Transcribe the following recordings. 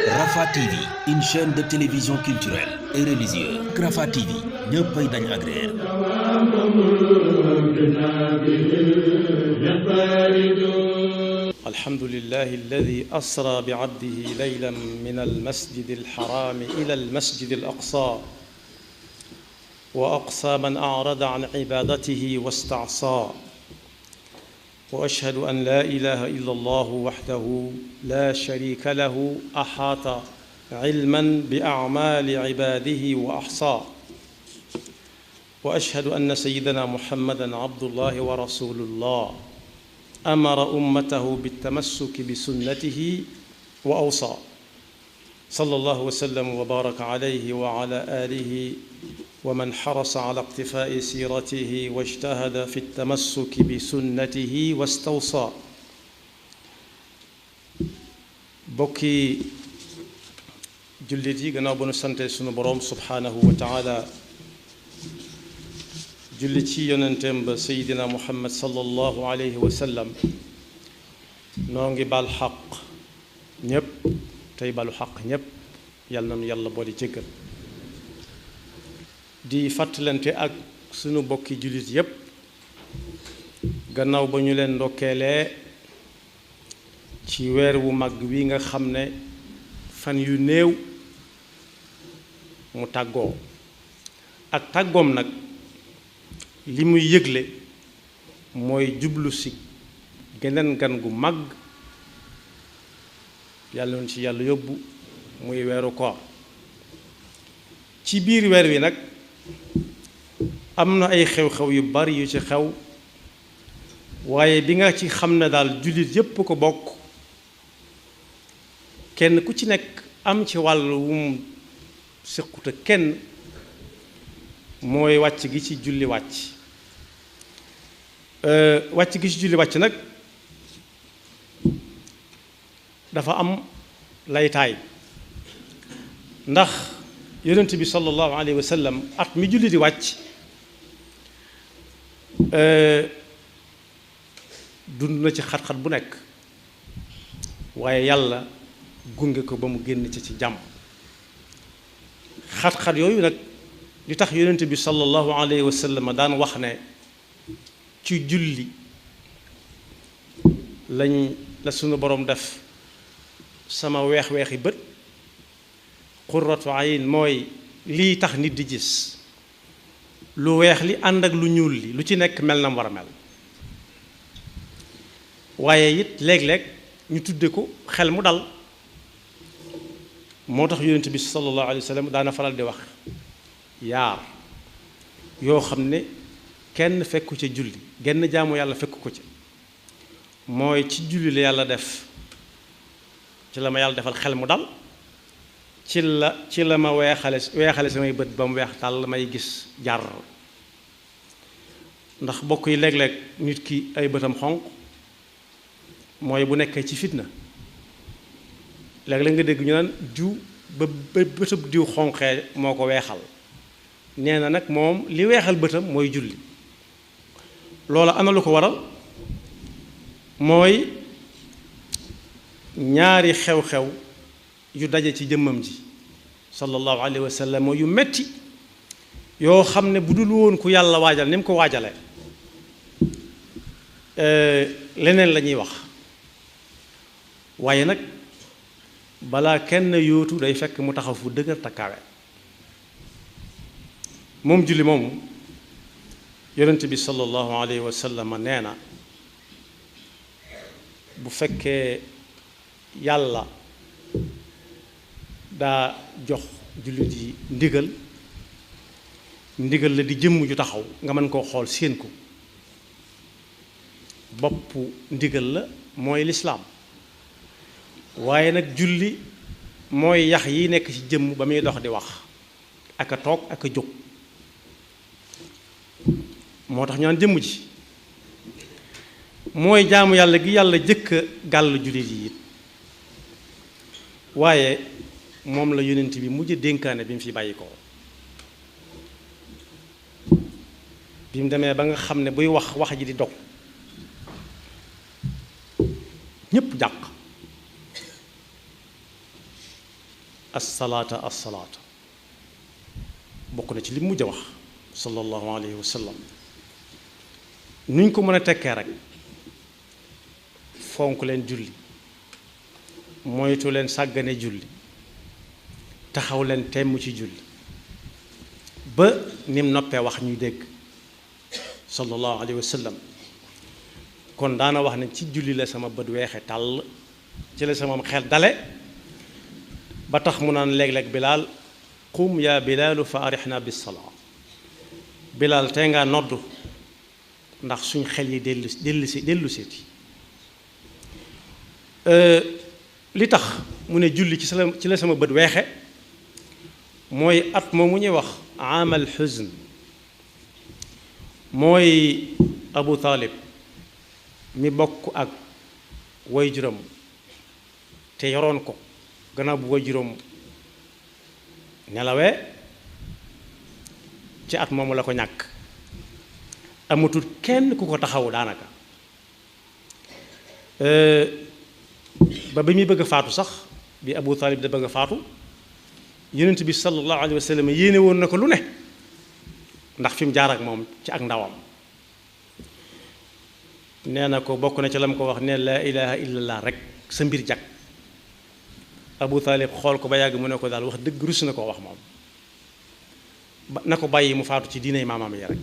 Rafah TV, une chaîne de télévision culturelle et religieuse. Rafah TV, ñëppay dañ agréer. Alhamdulillahi alladi asra bi abdihi laylan min almasjidi alharami ila almasjidi alaqsa wa aqsa man arada an ibadatihi wasta'sa. وأشهد أن لا إله إلا الله وحده لا شريك له أحاط علما بأعمال عباده وأحصى. وأشهد أن سيدنا محمدا عبد الله ورسول الله أمر أمته بالتمسك بسنته وأوصى. صلى الله وسلم وبارك عليه وعلى آله ومن حرص على اقتفاء سيرته واجتهد في التمسك بسنته واستوصى. bokki jullit yi gannaaw ba nu sante sunu boroom subhaanahu wa taala julli ci yonenteem ba seydina muhammad sallallahu alayhi wa sallam, noo ngi bal xaq ñépp tey balu xaq ñépp. yàlla na nu yàlla boole jéggal. di fàttalante ak sunu bokki jullit yépp gannaaw ba ñu leen ndokkeelee ci weer wu mag wi nga xam ne fan yu néew mu tàggoo. ak tàggoom nag li muy yëgle mooy jublu si geneen gan gu mag yàlla na ci yàlla yóbbu, muy weeru koor. ci biir weer wi nag am na ay xew-xew yu bari yu ci xew, waaye bi nga ci xam ne daal jullit yépp ko bokk, kenn ku ci nekk am ci wàll wu mu séqut ak kenn, mooy wàcc gi ci julli wàcc. wàcc gi ci julli wàcc nag dafa am laytaay, ndax yonent bi sallallahu alayhi wa sallam at mi julli di wàcc dund na ci xat-xat bu nekk, waaye yàlla gunge ko ba mu génn ci jàmm. xat-xat yooyu nag li tax yonent bi sallallahu alayhi wa sallam daan wax ne ci julli la sunu borom def sama weex-weexi bët, qurratu ayn, mooy lii tax nit di gis lu weex li ànd ak lu ñuul li lu ci nekk mel na mu war a mel. waaye it léeg-léeg ñu tudde ko xel mu dal. moo tax yonent bi sallallahu alayhi wa sallam daana faral di wax yaar yoo xam ne kenn fekku ca julli, genn jaamu yàlla fekku ko ca. mooy ci julli la yàlla def, ci la ma yàlla defal xel mu dal, ci la ma weexale samay bët ba mu weex tàll may gis jar. ndax bokk yi léeg-léeg nit ki ay bëtam xonq, mooy bu nekkee ci fitna. léeg-léeg nga dégg ñu naan diw ba bëtëb diw xonqee moo ko weexal. nee na nag moom li weexal bëtam mooy julli. loola ana lu ko waral, mooy ñaari xew-xew yu daje ci jëmmam ji sallallahu alayhi wa sallam, yu metti yoo xam ne bu dul woon ku yàlla waajal ni mu ko waajale leneen la ñuy wax. waaye nag balaa kenn yóotu day fekk mu taxaw fu dëgër takkaawe. moom julli moomu yonent bi sallallahu alayhi wa sallam nee na bu fekkee yàlla daa jox jullit yi ndigal la di jëmm ju taxaw nga mën koo xool séen ko. boppu ndigal la mooy lislaam, waaye nag julli mooy yax yi nekk ci jëmm ba muy dox di wax ak a toog ak a jóg. moo tax ñu naan jëmm ji mooy jaamu yàlla gi yàlla jëkk a gàll jullit yi it. waaye moom la yonent bi mujj dénkaane bi mu fi bàyyi ko bi mu demee ba nga xam ne buy wax ji di dog ñépp jàq assalaata assalaata bokk na ci li mujj a wax sallallahu alayhi wa sallam nuñ ko mën a tekkee rek fonk leen julli moytu leen sàggane julli taxaw leen temm ci julli ba nim noppee wax ñuy dégg sallallahu alayhi wa sallam kon daana wax ne ci julli la sama bët weexe tàll ci la sama xel dale ba tax mu naan léeg-léeg bilaal qum yaa bilaalu fa arixna bis salaa bilaal tey ngaa noddu ndax suñ xel yi dellu seeti li tax mu ne julli ci la sama bët weexe mooy at moomu ñuy wax amal xuzn mooy Abu Talib mi bokk ak waajuram te yoroon ko gannaaw bu waajuram nelawee ci at moomu la ko ñàkk amatul kenn ku ko taxawu daanaka ba muy bëgg a faatu sax bi Abu Talib da bëgg a faatu yonent bi sallallahu alayhi wa sallam yéene woon na ko lu ne ndax fi mu jaar ak moom ci ak ndawam nee na ko bokk na ci la mu ko wax ne laa ilaha illallah rek sa mbir jag Abu Talib xool ko ba yàgg mu ne ko daal wax dëgg rus na koo wax moom na ko bàyyi mu faatu ci diinay maamam yi rek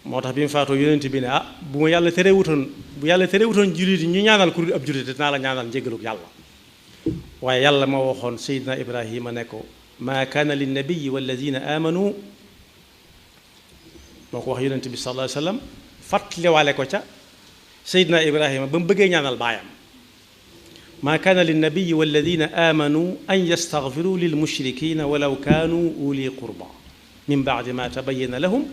moo tax bi mu faatoo yonent bi ne bu yàlla terewutoon jullit yi ñu ñaanal ku dul ab jullit dinaa la ñaanal njéggaluk yàlla waaye yàlla moo waxoon Seydina Ibrahima ne ko maa kaana linnabiyi walladina amanu moo ko wax yonent bi sallallahu alayhi wa sallam fàttaliwaale ko ca Seydina Ibrahima ba mu bëggee ñaanal baayam maa kaana linnabiyi walladina amanu an yastaghfiru lil mushrikina walaw kaanu uli qurba min baadi ma tabayyana lahum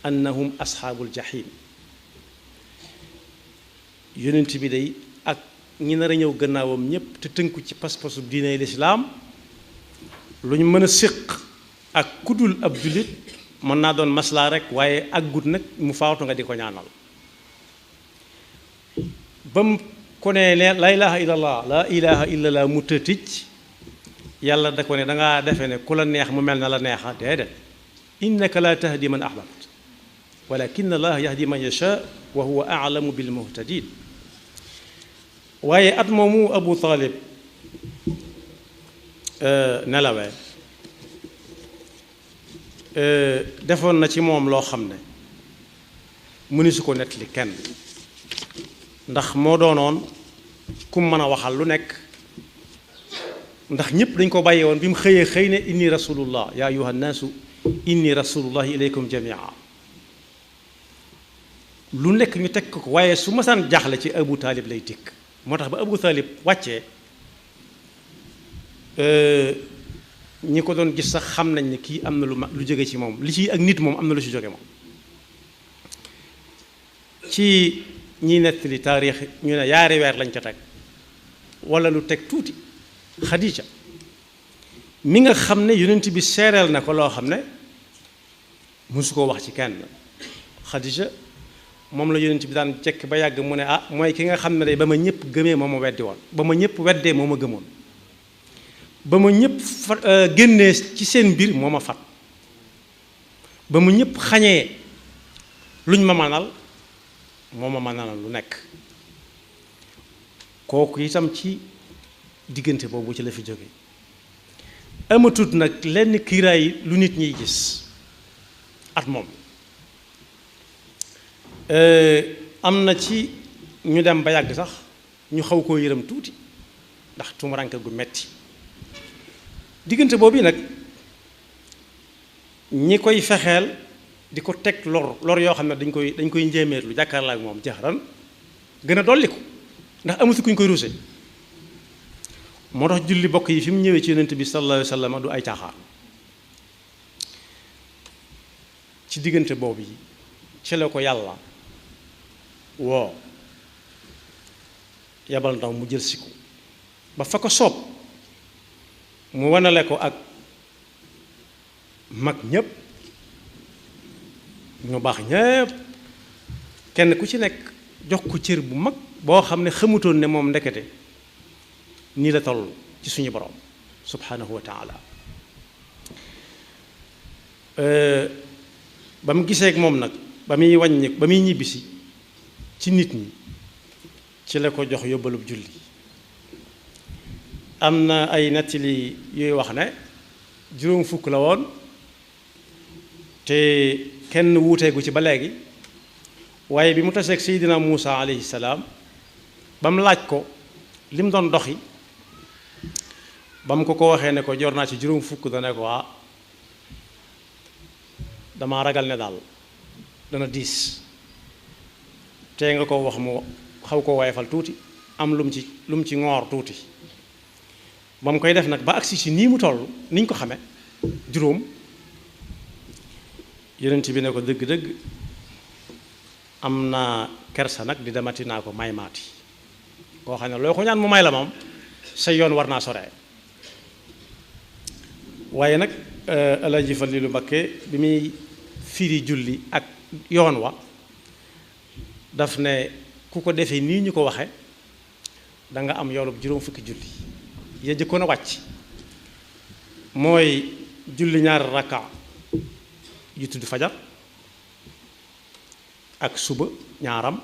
annahum asxaabul jahim yonent bi day ak ñi nar a ñëw gannaawam ñépp te tënku ci pas-pasu diine lislaam lu ñu mën a séq ak kudul ab jullit mën naa doon maslaa rek waaye ak gut nag mu faatu nga di ko ñaanal ba mu ko ne laa ilaha illallah laa ilaha illallah mu tëtic yàlla da ko ne dangaa defe ne ku la neex mu mel na la neexa déedéet innaka la tahdi man ahbabt walakin allah yahdi man yasha wa huwa a'lamu bil muhtadin waaye at moomu Abu Talib nelawee defoon na ci moom loo xam ne mënu su ko nettali kenn ndax moo doonoon ku mën a waxal lu nekk ndax ñépp dañ ko bàyyi woon bi mu xëy ne inni rasulullah ya ayuha nnaasu inni rasulullahi ilaykum jamia lu nekk ñu teg ko waaye su masaan jaaxle ci Abu Talib lay tikk moo tax ba Abu Talib wàccee ñi ko doon gis sax xam nañ ne kii am na lu jóge ci moom li ci ak nit moom am na lu ci jóge moom ci ñiy nettali taarix ñu ne yaari weer lañ ca teg wala lu teg tuuti Xadija mi nga xam ne yonent bi seereel na ko loo xam ne mësu koo wax ci kenn Xadija moom la yonent bi daan jekk ba yàgg mu ne mooy ki nga xam ne day ba ma ñëpp gëmee moo ma weddi woon ba ma ñëpp weddee moo ma gëmoon ba ma ñëpp génnee ci seen mbir moo ma fat ba ma ñëpp xañee luñ ma manal moo ma manal lu nekk kooku itam ci diggante boobu ci la fi jóge amatut nag lenn kiiraay lu nit ñiy gis at moom am na ci ñu dem ba yàgg sax ñu xaw koo yërëm tuuti ndax tumuranke gu metti diggante boobu nag ñi koy fexeel di ko teg lor yoo xam ne dañ koy njéeméer lu jàkkaarloo ak moom jaxaran gën a dolli ko ndax amu si kuñ koy ruuse moo tax julli bokk yi fi mu ñëwee ci yonent bi sallallahu alayhi wa sallam du ay caaxaan ci diggante boobu yi ci la ko yàlla woo yabal ndaw mu jël si ko ba fa ko soob mu wanale ko ak mag ñépp ñu baax ñépp kenn ku ci nekk jox ko cër bu mag boo xam ne xamutoon ne moom ndekete nii la toll ci suñu borom subhanahu wa taala ba mu gisee ak moom nag ba muy wàññi ba muy ñibbisi ci nit ñi ci la ko jox yóbbalub julli am na ay nettali yuy wax ne juróom fukk la woon te kenn wuuteegu ci ba léegi waaye bi mu taseeg Seydina Muusa alayhi salaam ba mu laaj ko li mu doon doxi ba mu ko waxee ne ko jor naa ci juróom fukk dana ko dama ragal ne daal dana diis tee nga ko wax mu xaw ko wayefal tuuti am lu mu ci ngoor tuuti ba mu koy def nag ba agsi ci nii mu toll niñ ko xame juróom yonent bi ne ko dëgg-dëgg am naa kersa nag di demati naa ko may maati koo xam ne loo ko ñaan mu may la moom sa yoon war naa soree waaye nag Alaaji Faliilu Mbakke bi muy firi julli ak yoon wa daf ne ku ko defee nii ñu ko waxe da nga am yoolub juróom fukki julli ya jëkkoon a wàcc mooy julli ñaari rakka yu tudd fajar ak suba ñaaram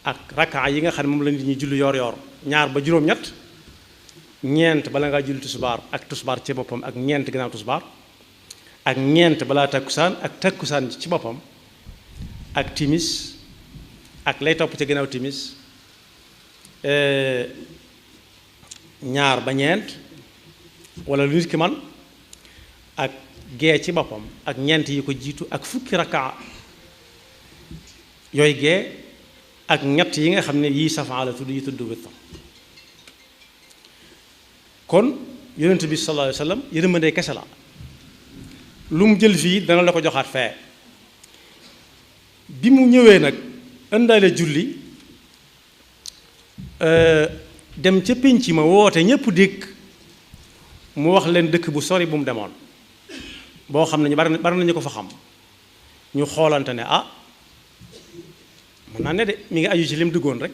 ak rakka yi nga xam ne moom la nit ñi julli yoor yoor ñaar ba juróom-ñett ñeent bala ngaa julli tusbaar ak tusbaar ci boppam ak ñeent gannaaw tusbaar ak ñeent balaa takkusaan ak takkusaan ci boppam ak timis ak lay topp ca gannaaw timis ñaar ba ñeent wala lu nit ki man ak gee ci boppam ak ñeent yi ko jiitu ak fukki rakka yooyu gee ak ñett yi nga xam ne yii safaa la tudd yi tudd witr kon yonent bi sallallahu alayhi wa sallam yërmande kese la lu mu jël fii dana la ko joxaat fee bi mu ñëwee nag indaale julli dem ca pénc ma woote ñépp dégg mu wax leen dëkk bu sori bu mu demoon boo xam ne ñu bari nañu ko fa xam ñu xoolante ne mën naa ne de mi ngi aju ci lim duggoon rek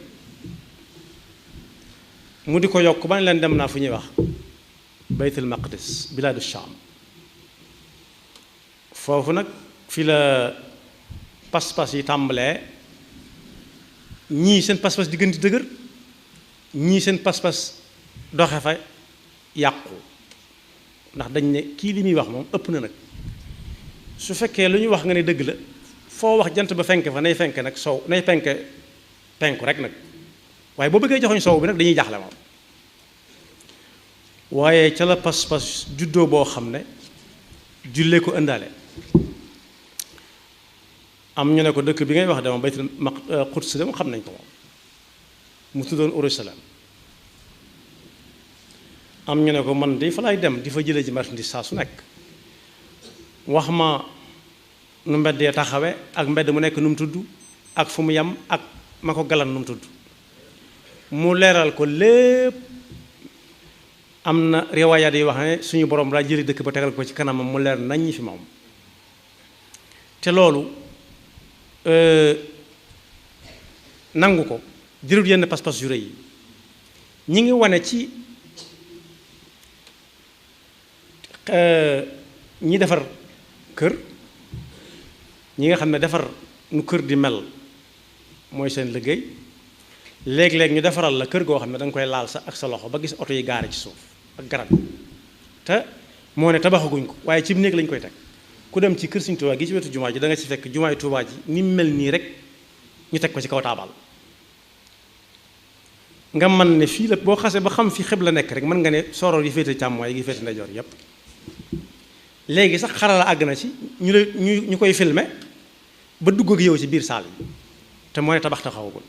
mu di ko yokk ba ne leen dem naa fu ñuy wax baytul maqdis bilaadu Shaam foofu nag fi la pas-pas yi tàmbalee ñii seen pas-pas di gën di dëgër ñii seen pas-pas doxe fa yàqu ndax dañ ne kii li muy wax moom ëpp na nag su fekkee lu ñu wax nga ne dëgg la foo wax jant ba fenk fa nay fenk nag sow nay penku rek nag waaye boo bëggee joxoñ sow bi nag dañuy jaxle moom waaye ca la pas-pas juddoo boo xam ne jullee ko ëndaale am ñu ne ko dëkk bi ngay wax dama baytul Quds dem xam nañ ko moom mu tuddoon Yerusalem am ñu ne ko man de fa laay dem di fa jëlee ji marchandise saa su nekk wax ma nu mbeddee taxawe ak mbedd mu nekk nu mu tudd ak fu mu yem ak ma ko galan nu mu tudd mu leeral ko lépp am na riwaayaat yi wax ne suñu borom daa jëli dëkk ba tegal ko ci kanamam mu leer nañ ñi fi moom te loolu nangu ko jërul yenn pas-pas yu rëy yi ñi ngi wane ci ñi defar kër ñi nga xam ne defar nu kër di mel mooy seen liggéey léeg-léeg ñu defaral la kër goo xam ne da nga koy laal sa ak sa loxo ba gis oto yi gaare ci suuf ak garab te moo ne tabaxaguñ ko waaye ci néeg lañ koy teg ku dem ci kër Sëriñ Tuubaa gi ci wetu jumaa ji da nga ci fekk jumaay Tuubaa ji ni mu mel nii rek ñu teg ko ci kaw taabal nga mën ne fii la boo xasee ba xam fi xibla nekk rek mën nga ne soroor yi féete càmmooy yi féete ndeyjoor yépp léegi sax xarala àgg na ci ñu koy filmer ba dugg ak yow ci biir saal yi te moo ne tabax taxawagul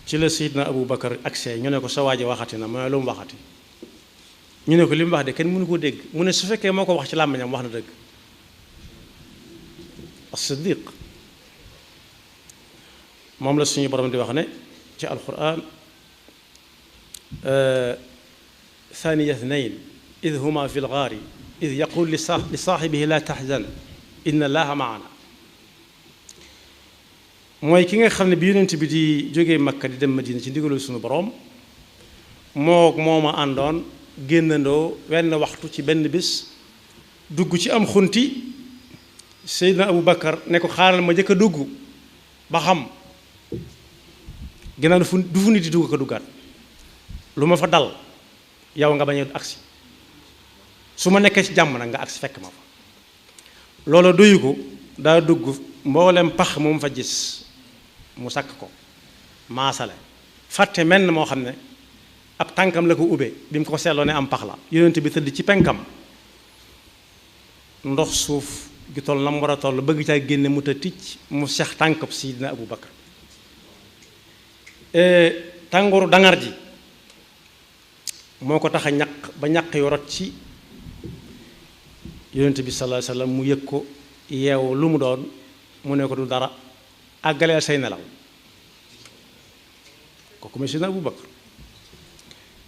ci la Seydina Abu Bakar agsee ñu ne ko sa waaji waxati na mu ne lu mu waxati ñu ne ko li mu wax de kenn mënu koo dégg mu ne su fekkee moo ko wax ci làmmiñam wax na dëgg as-Siddiq moom la suñu borom di wax ne ci alquran thaniya ithnayn id huma fi lgaari id yaqul li saaxibihi la taxzan inna allaha maana. mooy ki nga xam ne bi yonent bi di jógee Makka di dem Madina ci ndigalul sunu boroom mooma àndoon génnandoo wenn waxtu ci benn bis dugg ci am xunti Seydina Abu Bakar ne ko xaaral ma jëkk a dugg ba xam ginnaaw du fu nit di dugg ko duggaat lu ma fa dal yow nga bañ a agsi su ma nekkee ci jàmm nag nga agsi fekk ma fa. loolu doyu ko daa dugg mboolem pax moom fa gis mu sakk ko maasale fàtte menn moo xam ne ab tànkam la ko ubbee bi mu ko seetloo ne am pax la yonent bi tëdd ci penkam ndox suuf gi toll na mu war a toll bëgg caa génne mu ta ticc mu seex tànkab Sidina Abu Bakar tàngooru dangar ji moo ko tax a ñaq ba ñaq yu rot ci yonent bi sallallahu alayhi wasallam mu yëg ko yeewu lu mu doon mu ne ko du dara àggaleel say nelaw kooku mooy Sidina Abu Bakar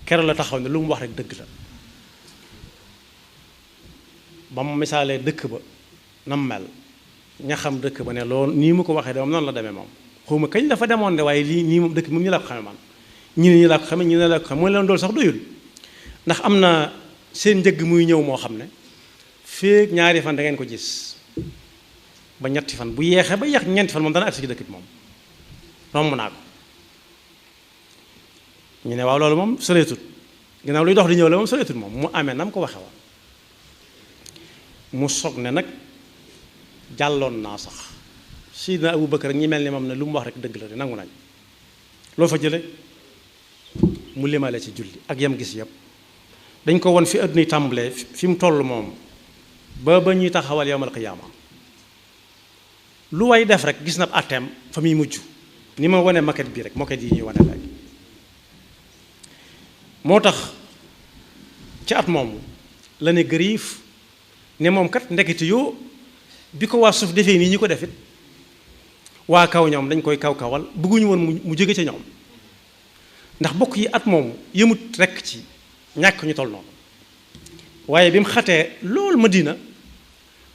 keroog la taxaw ne lu mu wax rek dëgg la ba mu misaalee dëkk ba nam mel ña xam dëkk ba ne loolu nii mu ko waxee de moom noonu la demee moom xawma kañ dafa demoon de waaye lii nii moom dëkk bi moom ñu la ko xame man ñi ne ñu la ko xame ñu ne la ko xame mooy leen doolu sax doyul ndax am na seen njëgg muy ñëw moo xam ne feek ñaari fan da ngeen ko gis ba ñetti fan bu yeexee ba yeex ñeenti fan moom dana agsi ci dëkk bi moom romb naa ko ñu ne waaw loolu moom soreetut ginnaaw luy dox di ñëw la moom soreetut moom mu amee nam ko waxe woon mu soog ne nag jàlloon naa sax Sidina Abu Bakar ñi mel ni moom ne lu mu wax rek dëgg la de nangu nañ loo fa jële mu limale ci julli ak yam gis yëpp dañ ko won fi àdduna tàmbalee fi mu toll moom ba ñuy taxawal yawmal qiyaama lu way def rek gis na atteem fa muy mujj ni ma wane maquette bii rek maquette yi ñuy wane léegi moo tax ci at moomu la ne gëriif ne moom kat ndekete yoo bi ko waa suuf defee nii ñu ko defit waa kaw ñoom dañ koy kaw-kawal bëgguñu woon mu jóge ca ñoom ndax bokk yi at moomu yëmut rekk ci ñàkk ñu toll noonu waaye bi mu xatee loolu Madina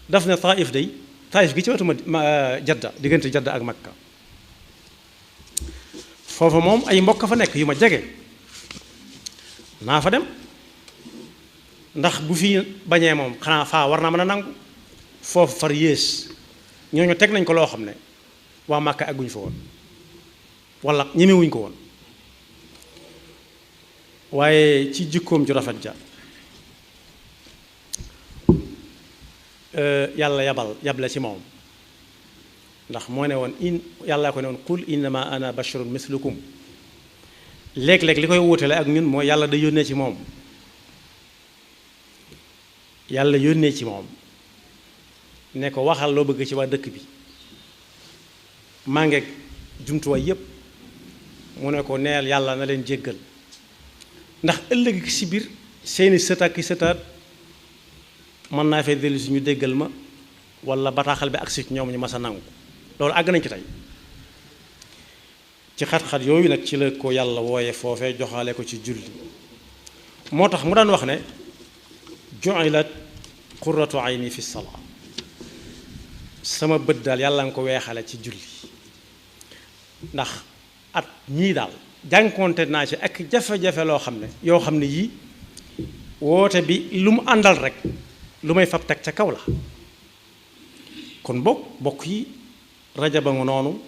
daf ne Taif day Taif gi ci wetu Jadda diggante Jadda ak Makka foofa moom ay mbokk fa nekk yu ma jege naa fa dem ndax bu fi bañee moom xanaa faa war naa mën a nangu foofu far yées ñooñu teg nañ ko loo xam ne waa Makka agguñ fa woon wala ñemewuñ ko woon waaye ci jikkoom ju rafet ja yàlla yable ci moom ndax moo ne woon yàllaa ko ne woon qul innama ana basharun mislukum léeg-léeg li koy wuutale ak ñun mooy yàlla da yónnee ci moom yàlla yónnee ci moom ne ko waxal loo bëgg ci waa dëkk bi maa ngeeg jumtuwaay yépp mu ne ko neel yàlla na leen jéggal ndax ëllëg si biir seeni sëtaat ki sëtaat mën naa fee dellu si ñu déggal ma wala bataaxal bi agsi ci ñoom ñu mas a nangu loolu àgg nañ ci tey ci xat-xat yooyu nag ci la ko yàlla wooye foofee joxaale ko ci julli moo tax mu daan wax ne ju'ilat qurratu ayni fi salaa sama bët daal yàlla nga ko weexale ci julli ndax at ñii daal jànkoonte naa ci ak jafe-jafe loo xam ne yoo xam ne yii woote bi lu mu àndal rek lu may fab teg ca kaw la kon bokk yi rajaba nga noonu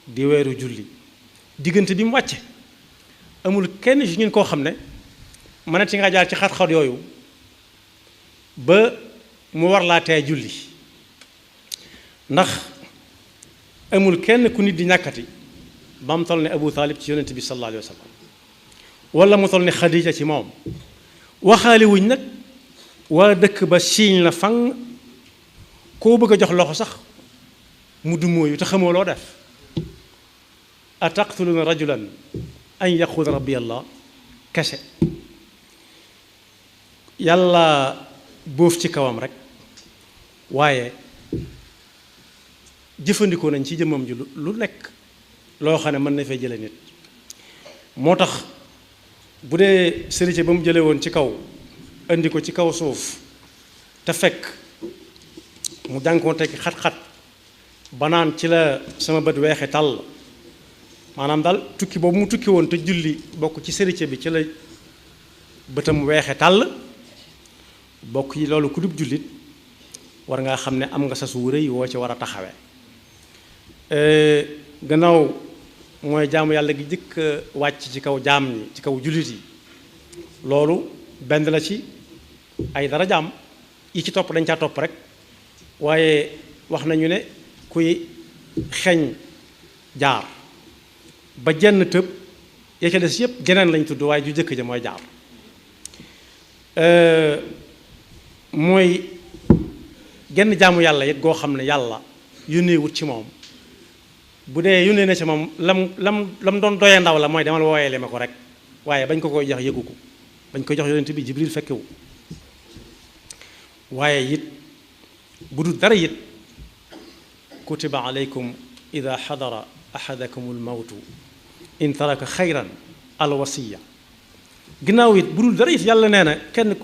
di weeru julli diggante bi mu wàcce amul kenn ci ñun koo xam ne mënati nga jaar ci xat-xat yooyu ba mu war laa tee julli ndax amul kenn ku nit di ñàkkati ba mu toll ne Abu Talib ci yonent bi sallallahu alayhi wa sallam wala mu toll ne Xadija ci moom waxaale wuñ nag waa dëkk ba siiñ la fan koo bëgg a jox loxo sax mu dumóoyu te xamoo loo def ataqtuluna rajulan an yaqula rabbi allah kese yàlla bóof ci kawam rek waaye jëfandikoo nañ ci jëmmam ji lu nekk loo xam ne mën na fay jële nit moo tax bu dee sërite ba mu jëlee woon ci kaw indi ko ci kaw suuf te fekk mu jànkoonte ki xat-xat banaan ci la sama bët weexe tàll maanaam daal tukki boobu mu tukki woon te julli bokk ci sërite bi ci la bëtam weexe tàll bokk yi loolu ku dub jullit war ngaa xam ne am nga sas wu rëy woo ci war a taxawe gannaaw mooy jaamu yàlla gi jëkk wàcc ci kaw jaam ñi ci kaw jullit yi loolu benn la ci ay dara jaam yi ci topp dañ caa topp rek waaye wax nañu ne kuy xeeñ jaar ba jenn tëb ya ca des yépp geneen lañ tudd waaye ju jëkk ja mooy jaar mooy genn jaamu yàlla it goo xam ne yàlla yónnee wut ci moom bu dee yónnee na ci moom lam doon doyee ndaw la mooy demal wooyeele ma ko rek waaye bañ ko koy jox yëgu ko bañ koy jox yonent bi Jibril fekkewu waaye it bu dul dara it kutiba alaykum ida xadara ahadakum almawtu in taraka xayran alwasiya ginnaaw it bu dul dara it yàlla nee na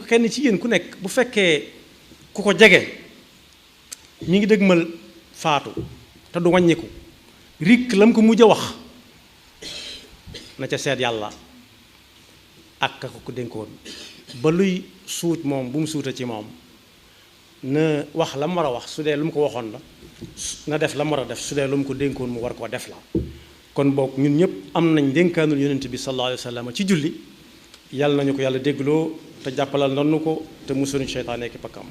kenn ci yéen ku nekk bu fekkee ku ko jege mi ngi dëgmal faatu te du wàññiku rik lam ko mujj a wax na ca seet yàlla ak ka ko dénkoon ba luy suut moom bu mu suuta ci moom na wax la mu war a wax su dee lu mu ko waxoon la na def la mu war a def su dee lu mu ko dénkoon mu war koo def la kon boog ñun ñëpp am nañ dénkaanul yonent bi sallallahu alayhi wa sallam ci julli yàlla nañu ko yàlla déggloo te jàppalal nonnu ko te musuñu seytaane ki pakkam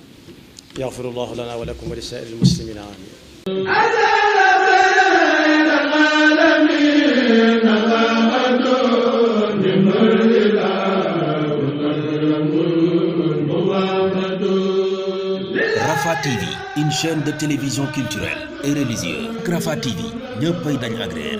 yaxfirullahu lana wa lakum wa li saa'iril muslimina amin Rafah TV, une chaîne de télévision culturelle et religieuse. Rafah TV ñëppay dañ agréer